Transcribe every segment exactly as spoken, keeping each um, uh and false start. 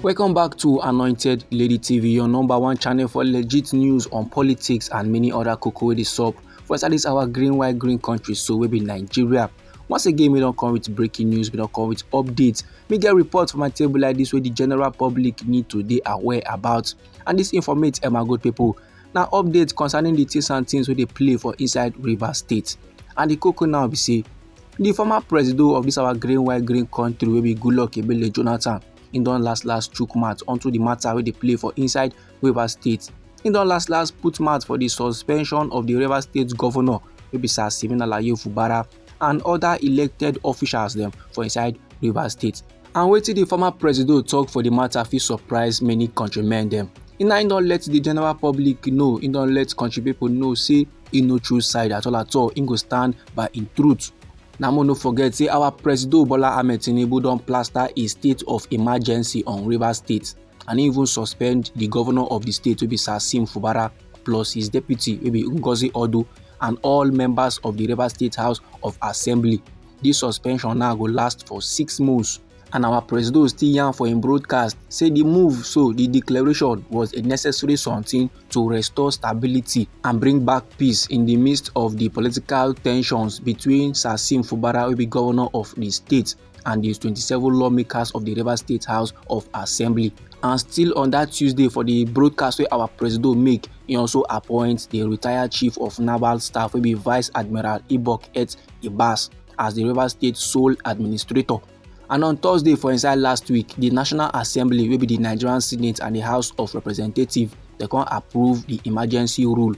Welcome back to Anointed Lady T V, your number one channel for legit news on politics and many other koko wey dey sup for inside this our green, white, green country so wey be Nigeria. Once again, we don come with breaking news, we don come with updates. We get report for my table like this wey the general public need to dey aware about. And this informate, eh, my good people, na update concerning the things and things wey dey play for inside Rivers State. And the koko now be say, the former presido of this our green, white, green country wey be Goodluck Ebele Jonathan, he don last last chook mouth onto the matter wey dey play for inside Rivers State. He don last last put mouth for the suspension of the Rivers State governor wey be Sir Siminalayi Fubara and other elected officials dem for inside Rivers State. And wetin the former presido talk for the matter fit surprise many countrymen dem. He na he don let the general public know, he don let country people know say he no choose side at all at all, he go stand by him truth. Na mo no forget say our presido Bola Ahmed Tinubu don plaster a state of emergency on Rivers State and he even suspend the governor of the state wey be Sir Sim Fubara plus his deputy wey be Ngozi Odu and all members of the Rivers State House of Assembly. This suspension now go last for six months. And our presido still yarn for im broadcast say the move, so the declaration, was a necessary something to restore stability and bring back peace in the midst of the political tensions between Sir Sim Fubara, wey be governor of the state, and the twenty-seven lawmakers of the Rivers State House of Assembly. And still on that Tuesday, for the broadcast wey our presido make, he also appoint the retired chief of naval staff wey be Vice Admiral Ibok Et Ibas as the Rivers State sole administrator. And on Thursday for inside last week, the National Assembly, wey be the Nigerian Senate and the House of Representatives, they come approve the emergency rule.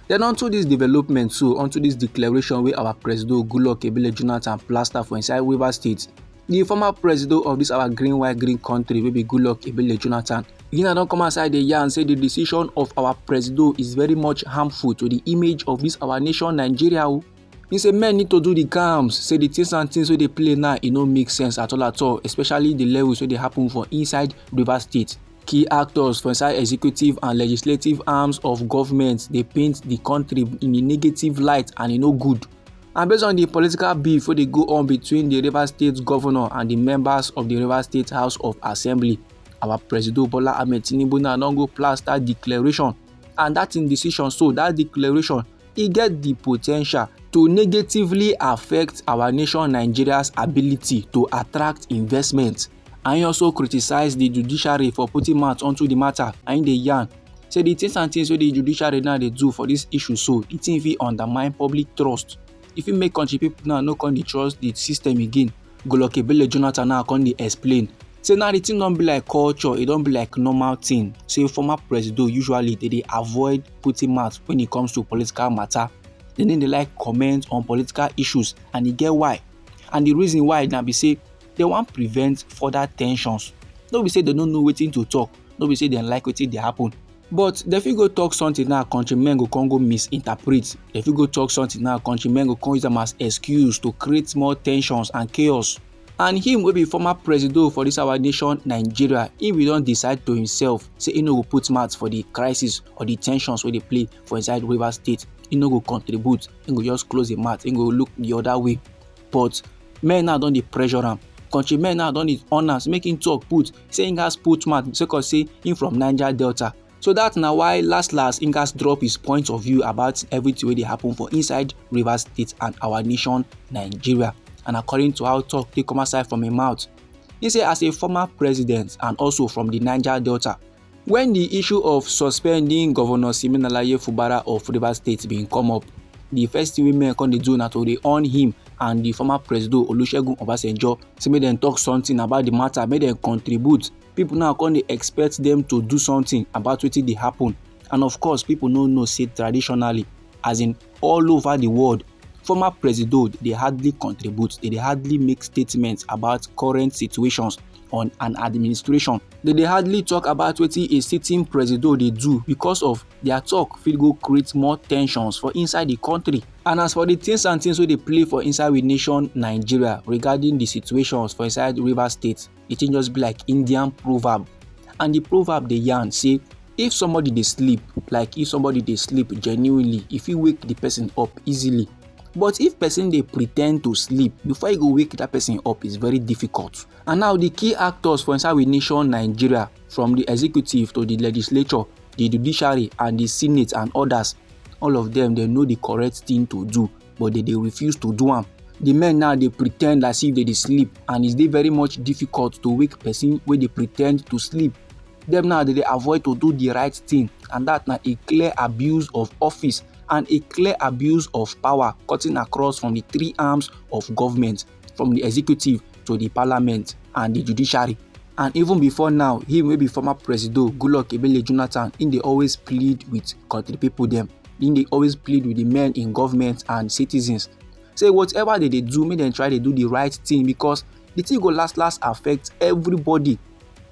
Then onto this development, so onto this declaration wey our presido Goodluck Ebele Jonathan plaster for inside Rivers State, the former presido of this our green, white, green country wey be Goodluck Ebele Jonathan, he na don come outside dey yarn say the decision of our presido is very much harmful to the image of this our nation Nigeria o. He say men need to do the calms, say the things and things wey dey play now, e no make sense at all at all, especially the levels wey dey happen for inside Rivers State. Key actors for inside executive and legislative arms of government dey paint the country in a negative light and e no good. And based on the political beef wey dey go on between the Rivers State governor and the members of the Rivers State House of Assembly, our presido Bola Ahmed Tinubu now don go plaster declaration, and that im decision, so that declaration, e get the potential to negatively affect our nation Nigeria's ability to attract investment. And he also criticize the judiciary for putting mouth onto the matter, and he dey yarn say the things and things wey the judiciary now dey do for this issue, so the thing fit undermine public trust. E fit make country people now no come dey trust the system again. Goodluck Ebele Jonathan now come dey explain say now the thing don be like culture, e don be like normal thing. Say former presido usually dey dey avoid putting mouth when it comes to political matter. They no dey like comment on political issues, and e get why. And the reason why na be say they wan prevent further tensions. No be say they no know wetin to talk, no be say dem like wetin dey happen. But dem fit go talk something now, countrymen go come go misinterpret. Dem fit go talk something now, countrymen go come use am as excuse to create more tensions and chaos. And him wey be former presido for this our nation Nigeria, he will don decide to himself say he no go put mouth for the crisis or the tensions wey dey play for inside Rivers State. He no go contribute, he go just close the mouth, he go look the other way. But men now don dey pressure am. Countrymen now don dey on am, say make him talk put, say he gats put mouth sake of say him from Niger Delta. So that na why last last he gats drop his point of view about everything wey dey happen for inside Rivers State and our nation Nigeria. And according to how talk take come outside from him mouth, he say as a former president and also from the Niger Delta, when the issue of suspending Governor Siminalayi Fubara of Rivers State bin come up, the first thing wey men come dey do na to dey on him and the former presido Olusegun Obasanjo, say make dem talk something about the matter, make dem contribute. People now come dey expect them to do something about wetin dey happen. And of course, people no know say traditionally, as in all over the world, former presido dey hardly contribute, they dey hardly make statements about current situations on an administration. They dey hardly talk about wetin a sitting presido dey do, because of their talk fit go create more tensions for inside the country. And as for the things and things wey dey play for inside we nation Nigeria regarding the situations for inside Rivers State, the thing just be like Indian proverb. And the proverb dey yarn say, if somebody dey sleep, like if somebody dey sleep genuinely, if you wake the person up easily, But if person dey pretend to sleep, before you go wake that person up, is very difficult. And now the key actors for inside we nation Nigeria, from the executive to the legislature, the judiciary and the senate and others, all of them, they know the correct thing to do, but they dey refuse to do am. The men now dey pretend as if they dey sleep, and e dey very much difficult to wake person wey dey pretend to sleep. Dem now dey dey avoid to do the right thing, and that na a clear abuse of office and a clear abuse of power, cutting across from the three arms of government, from the executive to the parliament and the judiciary. And even before now, him wey be former presido Goodluck Ebele Jonathan, him dey always plead with country people dem. Him dey always plead with the men in government and citizens, say whatever they dey do, make dem try dey do the right thing, because the thing go last last affect everybody.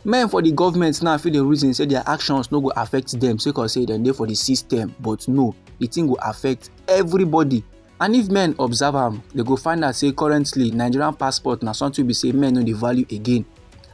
Men for the government now fit dey reason say their actions no go affect them, sake of say dem dey for the system, but no, the thing go affect everybody. And if men observe am, they go find out say currently Nigerian passport na something be say men no dey value again,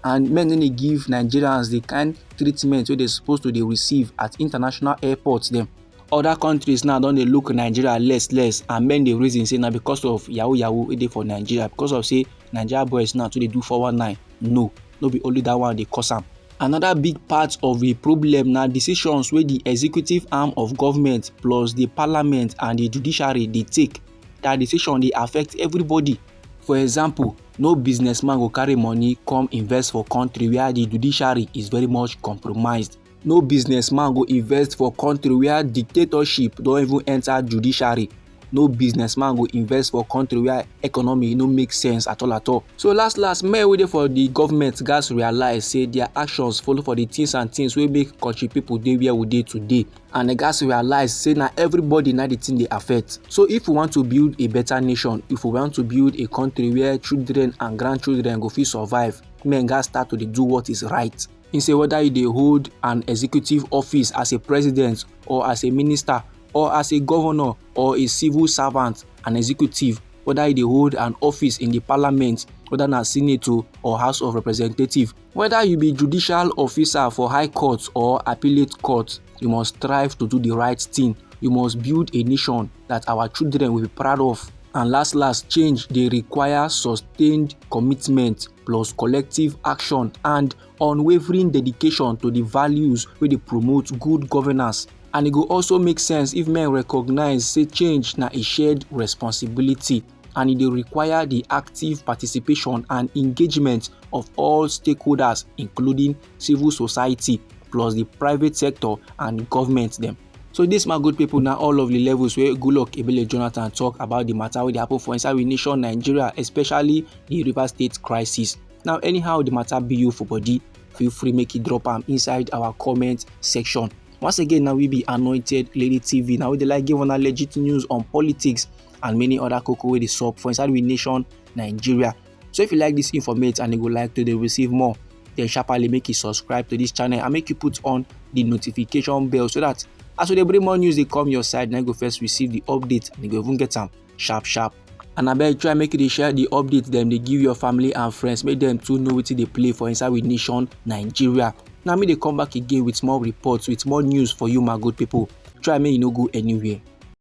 and men no dey give Nigerians the kind treatment wey they supposed to dey receive at international airports dem. Other countries now don dey look Nigeria less less, and men dey reason say na because of yahoo yahoo wey dey for Nigeria, because of say Nigeria boys now too dey do four one nine. No, no be only that one dey cause am. Another big part of the problem na decisions wey the executive arm of government plus the parliament and the judiciary dey take. That decision dey affect everybody. For example, no businessman go carry money come invest for country where the judiciary is very much compromised. No businessman go invest for country where dictatorship don even enter judiciary. No businessman go invest for country where economy no make sense at all at all. So last last, men wey dey for the government gats realize say their actions follow for the things and things wey make country people dey where we dey today, and they gats realize say na everybody na the thing dey affect. So if we want to build a better nation, if we want to build a country where children and grandchildren go fit survive, men gats start to dey do what is right. He say whether you dey hold an executive office as a president or as a minister or as a governor or a civil servant, an executive, whether you dey hold an office in the parliament, whether na senator or house of representative, whether you be judicial officer for high court or appellate court, you must strive to do the right thing. You must build a nation that our children will be proud of. And last last, change dey require sustained commitment plus collective action and unwavering dedication to the values wey dey promote good governance. And e go also make sense if men recognize say change na a shared responsibility, and e dey require the active participation and engagement of all stakeholders, including civil society plus the private sector and government dem. So this, my good people, na all of the levels where Goodluck Ebele Jonathan talk about the matter wey dey happen for inside we nation Nigeria, especially the River State crisis. Now, anyhow the matter be you for body, feel free make you drop am inside our comment section. Once again, now we be Anointed Lady T V. Now we dey like give una legit news on politics and many other koko wey dey sup for inside we nation Nigeria. So if you like this informate and you go like to dey receive more, then sharply make you subscribe to this channel and make you put on the notification bell, so that as we dey bring more news dey come your side, na you go first receive the update and you go even get am sharp sharp. And abeg, try make you dey share the update dem dey give your family and friends, make dem too know wetin dey play for inside we nation Nigeria. Now me dey come back again with more reports, with more news for you, my good people. Try make you no go anywhere.